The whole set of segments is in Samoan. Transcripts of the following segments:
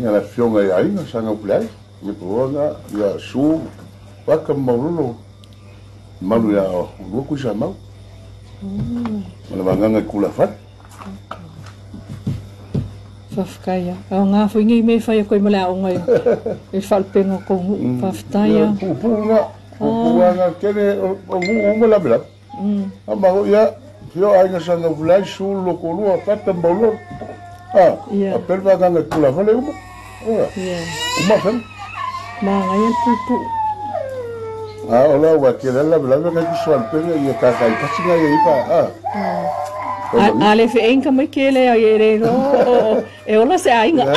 Ia le afioga i aiga sa gaupule ai. Ia puaga ia su waka maulolo malu ia lua kui sa mau. Ma le vaganga i kula fale. Faafetai a. Ao ngā fo ingi me whai koe ma le aonga i e whalpenga ko ngu. Faafetai a. Pupuga, pupuga nga kele o ngu uma la bela. A ma ia fio aiga sa gaupule ai su lo ko lua fata maulolo. Ah, a pel vaganga i kula fale uma. Uma fale. Ma ngai al pupu. Ah, ola ua kele la bela nga ki sual penga ia kakai kasinga ia ipa. Ah. A le wheenga mai kele a e re ro e ola se ainga.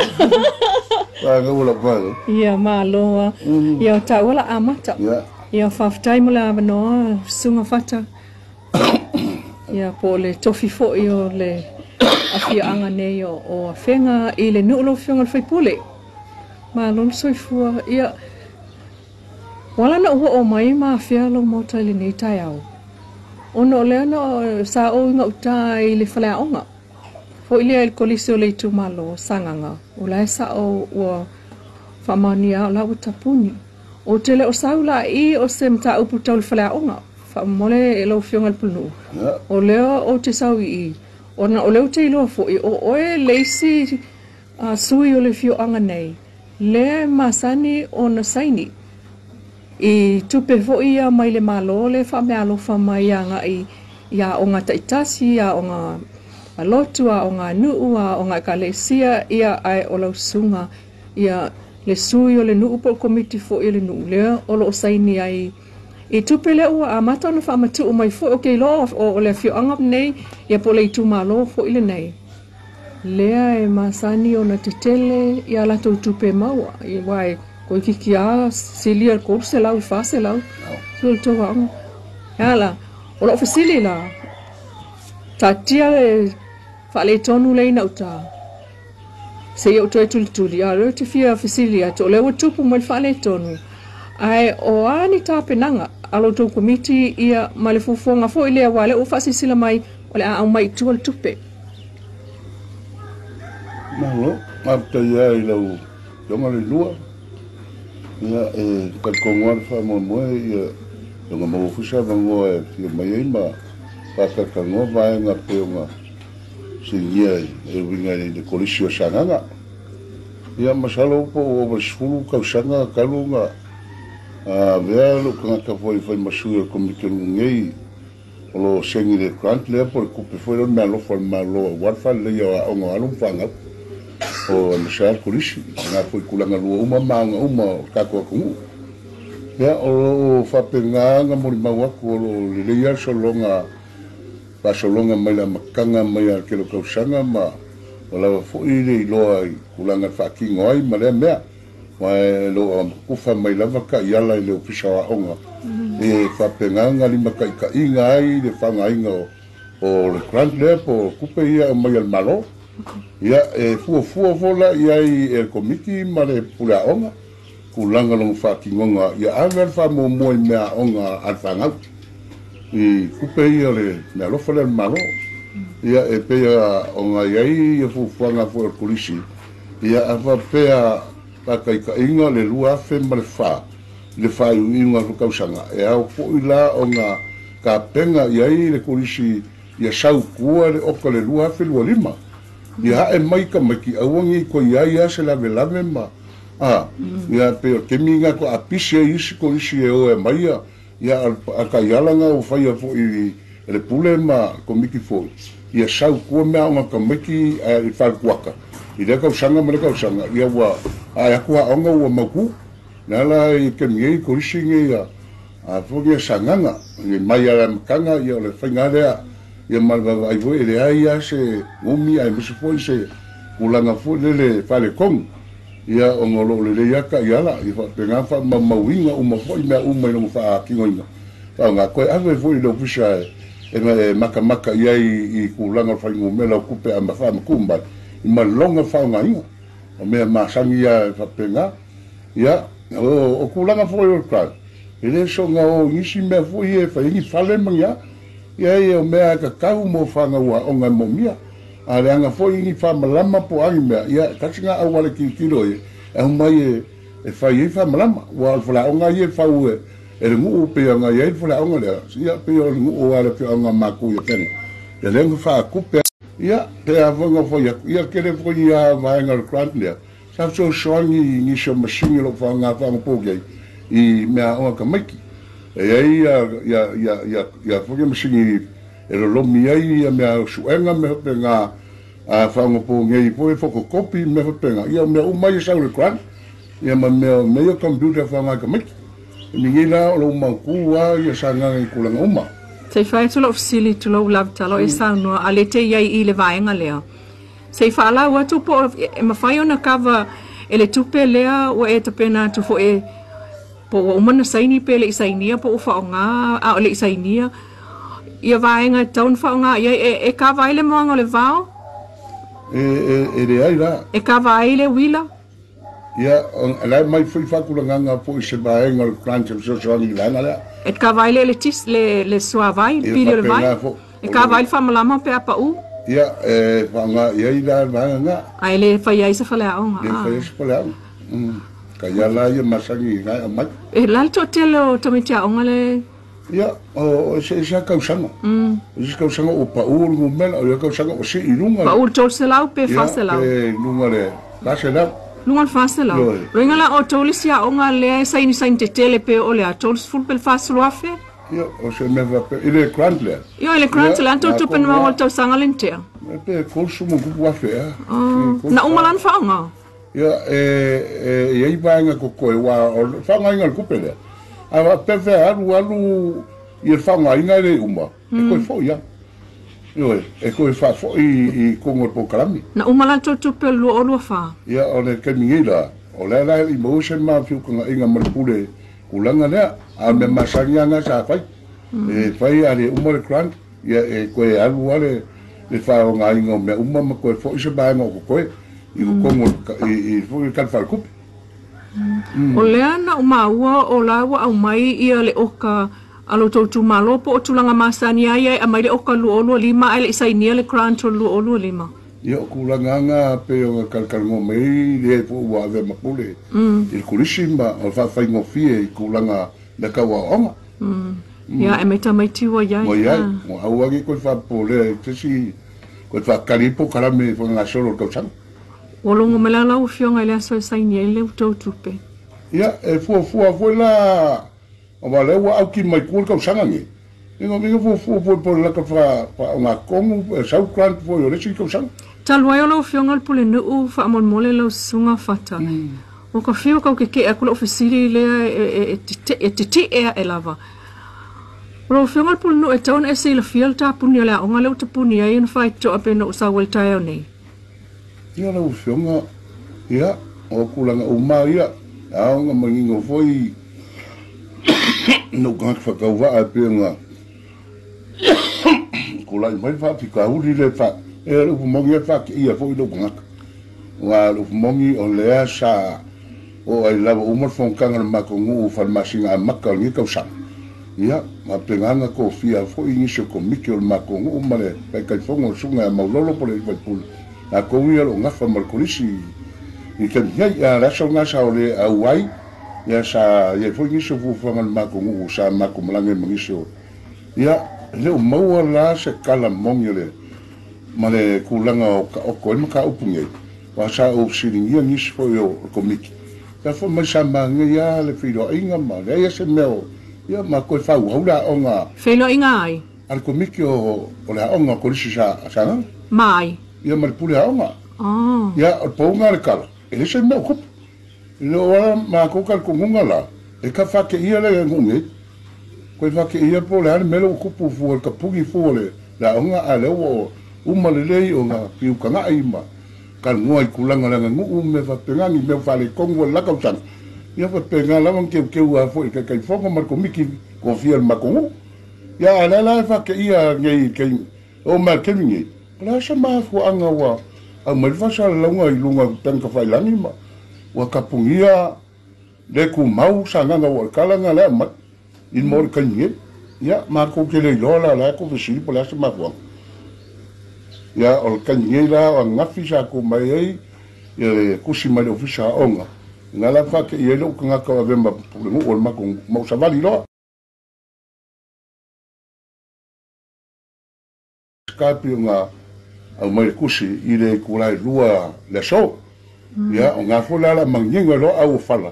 Nga ula pa. Ia maloa. Ia ta ula amata. Ia faafetai mo le avanoa sunga fata. Ia po le tofi foi o le afiaanga nei o afenga i le nuu lau afioga le faipule. Malo le soifua. Ia wala na ua o mai ma afea lau maota i lenei taeao. Ona o lea na sa ou i gauta i le faleaoga. Foi lea i le kolisi o le itumalo Sagaga. O la e sao ua faamaonia o la ua tapuni. O te le o sau la i o se mataupu tau le faleaoga. Faamomole e lau afioga i le pulenuu. O lea o te sau i ona o lea ou te iloa foi o oe le isi sui o le afioaga nei. Lea e masani ona saini. I tupe foi ia mai le malo le faameaalofa mai agai i aoga taitasi, aoga alotu, aoga nuu, aoga ekalesia, ia ae o lau susuga ia le sui o le nuu po o le komiti foi o le nuu lea o loo saini ai i tupe lea ua amata ona faamatuu mai foi o ke iloa o le afioaga nei ia po o le itumalo foi lenei. Lea e masani ona tetele ia latou tupe maua aua e koikiki a silia le 300 i 400 sui o le tou aoga. E ala, o loo fesili la, taatia le faaletonu lea ina uta. Se i ou toe tulituli, a lea te fia fesili atu, o lea ua tupu mai le faaletonu. Ae o a ni tapenaga a lo outou komiti ia ma le fuafuaga foi lea aua lea ua faasilasila mai o le a aumai i tua le tupe. Malo, faafetai lava i lau afioga le lua. Ia e talitonu lava le faamoemoe ia ona maua foi se avanoa e afio mai ai ma faatalatalanoa vaega pei ona sinia e uiga i le kolisi o Sagaga. Ia masalo po ua ova i le 10 tausaga talu ona avea lou tagata foi e fai ma sui o le komiti o le nuu nei o lo o saini le grant lea po o le tupe foi lea o le meaalofa a le Malo aua le faaleleia o aoga o alo ma fanau o aemaise lava le kolisi na foi tulaga lua uma ma aoga uma o le tatou atunuu. Ia o lo o faapena ona molimau atu o lo o lelei lava le sologa faasologa mai le amataga mai a le tele o tausaga ma ua lava foi le iloa i tulaga e faatino ai ma lea mea. Ma e lo o tufa mai lava taiala i le ofisa o aoga e faapena ona limataitaiga ai le faaaogaina o le grant lea po o tupe ia e aumai a le Malo. Ia e fuafua foi la i ai e le komiti ma le pule aoga tulaga lona faatinoga ia ave le faamuamua i mea aoga a le fanau i tupe ia o le meaalofa lea a le Malo. Ia e pei ona i ai ia fuafuaga foi o le kolisi ia a faapea faataitaiga le 2004 i le faaiuiuga o le tausaga e ao foi la ona tapena i ai le kolisi ia sau tua le oka le 2025 ia ae mai tamaiti aua nei toe i ai lava se lavelave ma ia pei o le taimi lena faatoa pisi ai isi kolisi e o e aumai ia a taiala na ua faia foi e le pule ma komiti foi ia sau tua mea aoga tamaiti i faletuaka i lea tausaga ma lea tausaga ia ua ae atu aoga ua mautu. Le ala i taimi nei kolisi nei a foi ia Sagaga i mai a le amataga ia o le faiga lea ia ma le vaavaai foi e leai lava se umi aemaise foi se tulaga foi lele faaletonu ia ona o lo o lelei lava taiala ia faapena faamaumauina uma foi mea uma i lona faatinoina faaaoga toe ave foi i le ofisa e matamata i ai i tulaga o le fuainumera o tupe a faamatuu mai i ma lona faaaogaina o mea masani ia e faapena. Ia o tulaga foi o le grant e le soona o i nisi mea foi e fai ai ni fale ma ni a ia ia o mea e tatau mo fanau aoga e moomia. A le anga foi ni whamalama po angi mea, ia kasi ngā au wale kilo e, e humai e whai e whamalama. Wa o whala o ngā ie whau e, e le nguu pe ngā ia i whala o ngā lea, ia pe o le nguu a le pe o ngā mākou ia whenga. Ia le ngā whaakupe, ia te a whanga whai aku, ia kere whai ia vaenga le grant lea. Sa so soangi i nisi o masingi lo wha ngā whanga pōkei i mea o ka maiki. E ai ia whanga masingi e lolomi ai ia mea suenga me hope ngā whaonga pō ngei po e whokokopi me hope ngā. Ia mea umai e sau le grant, ia ma mea mea computer whaonga ka maiki. E mingi la o lo maukua ia sa nganga i kulanga uma. Se whai atu lau fisili tu lau lavtalo e saunoa a le te iai i le vaenga lea. Se whaalau atu po e mawhai ona kawa e le tupe lea ua e tapena atu fo e po ua umana saini pe le i sainia po o whaonga a o le i sainia. Ia vaenga taun whaonga ia e kawa ai le moanga o le vao? E le ai la. E kawa ai le wila? Ia, lai mai fui whakula nganga po i se vaenga o le grant o sosoangi i vaenga lea. E kawa ai le tis le suavai, pili o le vai? E kawa ai le whamalama pe apa u? Ia, e whaonga ia i la vaenga ngā. Ai le whai ai sa whaleaonga. Le whai ai sa whaleaonga. Ka ia la ia masangi i ngai a mai. E lal tō tele o tamiti aonga le... Ia, o se esa kausanga. O se kausanga o pau o ngumela, o ia kausanga o se i lunga. Pau o tō se lau pe whase lau. Ia, pe lunga le whase lau. Lunga le whase lau. Roinga la o tō lisi aonga lea e saini saini te tele pe o lea, tō lisi fulu pe le whase luafe. Ia, o se mea wape, i le grant lea. Ia, i le grant lea, anto tupe nua o le tausaga le ntea. E pe kolsu mo kupu afe ea. Na umalan whaonga? Ia, e ia i vaenga koko e wā, o whaonga inga le kupe lea. A pefe alu alu i le whaonga inga le uma, e koe fo ia. Ioe, e koe wha i kongo le pōkalami. Na umalan tō tupe lua o lua wha? Ia, o le kemi la, o lea la i mause ma whiukanga inga maripule kulanga lea, a me masangi anga sa whai. E whai a le uma le grant, ia e koe alu ale le whaonga inga o mea uma ma koe fo i se maenga o koe, i kongo i fo i kalwhal kupe. O lea na umaua o laua au mai ia le oka alo tō malo po o tūlanga masani ai ai a mai le oka lua o lua lima ai le isainia le grant o lua o lua lima. Ia o kūlanga anga pe o ngā kalkalngo mai le po ua ave mapule i le kulisi ma o whawhai ngofie i kūlanga me kaua onga. Ia e meta mai tiwa iai. Mo iai, mo auangi koe whapolea i tesi koe whakaripo karame whanga solo kausanga. O longo me la lau fionga i le aso e sainia i le utau tupe. Ia, e fua fua foi la o wa lea au ki mai kua kausanga nge. Inga minga fua fua foi po laka wha o ngā kongu, sau grant foi o lesi kausanga. Talu ai o lau fionga le pule nuu wha amolmole lau sunga fata. O ka whio kau ke ke akula ofisiri lea e te ea e lava. O lau fionga le pule nuu e tauna e se ila fia le tāpuni o lea onga leo tapuni ai na whai toa pe no sa wel taeo nei. Ia lau fionga, ia, o kulanga uma ia, aonga mangingo foi no ngā whakauwa a pe ngā kulai mai whawhikauri le wha, e le upumongi e whake ia foi lo ngaka. Ngā le upumongi o lea sa o ai lava umar whongkanga le makongu u whalmasinga a maka o ngi kausanga. Ia, ma penganga ko fia foi nisi o komiki o le makongu ma le kaikaifongo o sunga a maulolo po le iwaipule. A kou ia lo ngafa ma le kolisi i kemi ai, a rasa o ngasa o le au ai, ia sa, ia foi nisi o fufuanga le makongu sa makomalanga e mangisi o. Ia, leo maua la se kala mongi o le, ma le kūlanga o ka oko e maka upu ngei. Wa sa o siringia nisi foi o komiki. Ia foi mai sa maange ia le whiroinga ma le ia se mea o, ia ma koe whau hau la onga. Whiroinga ai? A le komiki o le aonga kolisi sa nganga. Mai. Ia ma le pule aonga. Ia, o le paunga le kala. E le se mea o kupu. Ina o ala ma kouka le kongunga la, e ka whake ia le ngunge. Koe whake ia po le hane mele o kupu fua le kapungi fua le aonga a le o uma le lei o ngā piukanga ai ma. Ka ngoa i kulanga langa nguu me whapengangi me whale kongu le laka usanga. Ia whapenga lawa keu keu a foi kai kai whonga ma komiki ko fia le makongu. Ia a la whake ia ngei kei o ma kemi ngei. La sa mafuanga wa au mai whasa launga i lunga tanga whailangi ma. Wa kapungia le ku mau sa nganga wa kalanga le mai i mo le kai ngei. Ia ma ko ke le lola la ko vesi po la sa mafuanga. Ia o le taimi nei la o ananafi sa tu mai ai ia le tusi mai le ofisa aoga na la faateia ai lou tagata o avea ma pulenuu o le matou ma ou savali loa. Pei ona aumai le tusi i le itulā e 2 le aso. Ia o gā foi la o le a manino ai loa au o fala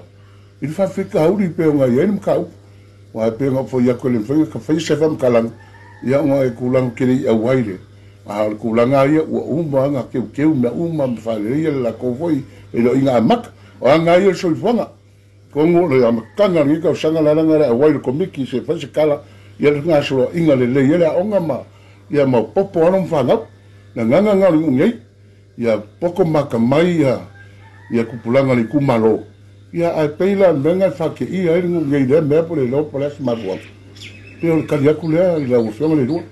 i le faafitauli pei ona i ai le mataupu. Aua e pei ona ou fai atu e le mafai ona faia se faamatalaga ia ona e tulaga tele i auai le a o le tulaga ia ua uma ona teuteu mea uma ma faaleleia le latou foi feiloaiga amata. O aga ia o le soifuaga. Atonu o le amataga o lenei tausaga la leaga le auai i le Komiti se fai se tala ia le gasoloaiga lelei ai le aoga ma ia maopoopo alo ma fanau. Le agaga lena o le nuu nei, ia poto matamai ia tupulaga o le itumalo, ia ae pei la o le mea lena e faateia ai le nuu nei i lea mea po o le iloa po o le a se mafuaaga. Pei o le tali atu lea i lau Afioga Leilua.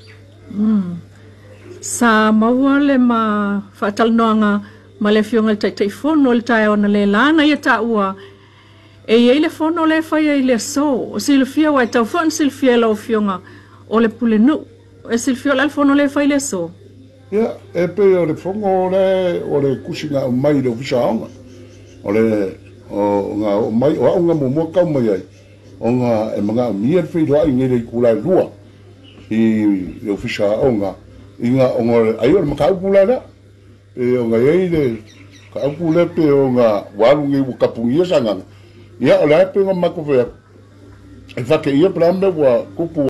Sa maua le ma faatalanoaga ma le Afioga i le Taitaifono i le taeao analeila na ia taua e i ai le fono lea e faia i le aso. O silafia ua e tau foi ona silafia e lau Afioga o le pulenuu. E silafia o le a le fono lea e fai i le aso? Ia, e pei o le fono lea o le tusi na aumai i le ofisa aoga. O le na oo mai, o au na muamua tau mai ai, ona e manaomia le feiloai nei i le itula e 2 i le ofisa aoga, ina ona ai o le mataupu la lea. Pe ona i ai le mataupu lea pe ona ua alu nei ua tapunia Sagaga. Ia o le a pei ona matou fai atu, e faateia po o le a le mea ua tupu.